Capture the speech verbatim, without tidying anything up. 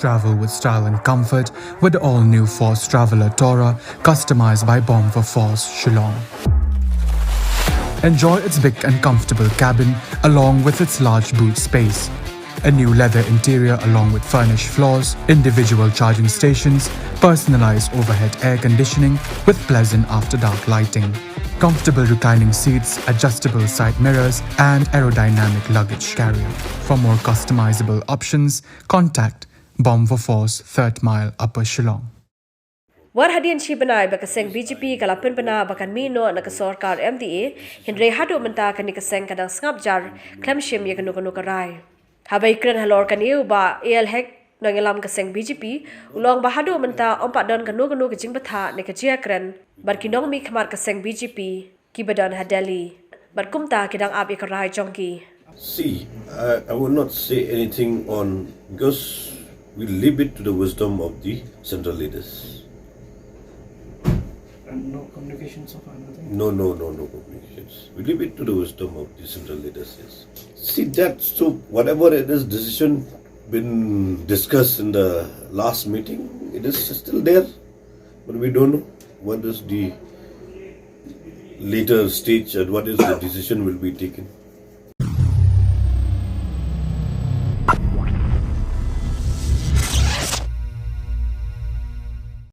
Travel with style and comfort with the all-new Force Traveler Tourer, customized by Bomb for Force, Shillong. Enjoy its big and comfortable cabin along with its large boot space. A new leather interior along with furnished floors, individual charging stations, personalized overhead air conditioning with pleasant after dark lighting. Comfortable reclining seats, adjustable side mirrors, and aerodynamic luggage carrier. For more customizable options, contact Bomb for Force, Third Mile, Upper Shillong. War hadien shi bnai ba ka seng B J P ka la pynbna ba kan mih noh na ka sorkar M D A, hynrei haduh mynta kane ka seng ka dang sngap jar khlem shim ïa kano kano ka rai. Haba ïakren halor kane u Bah A L Hek, nongïalam ka seng B J P, u la ong ba haduh mynta ym pat don kano kano ka jingbthah ne ka jingïakren bad ki nongmihkhmat ka seng B J P kiba don ha Delhi, bad kumta ki dang ap ïa ka rai jong ki. See, I, I will not say anything on, because we leave it to the wisdom of the central leaders. And no communication so far, nothing? No, no, no, no communications. We leave it to the wisdom of the central leaders, yes. See that, so whatever it is decision been discussed in the last meeting, it is still there. But we don't know what is the later stage and what is the decision will be taken.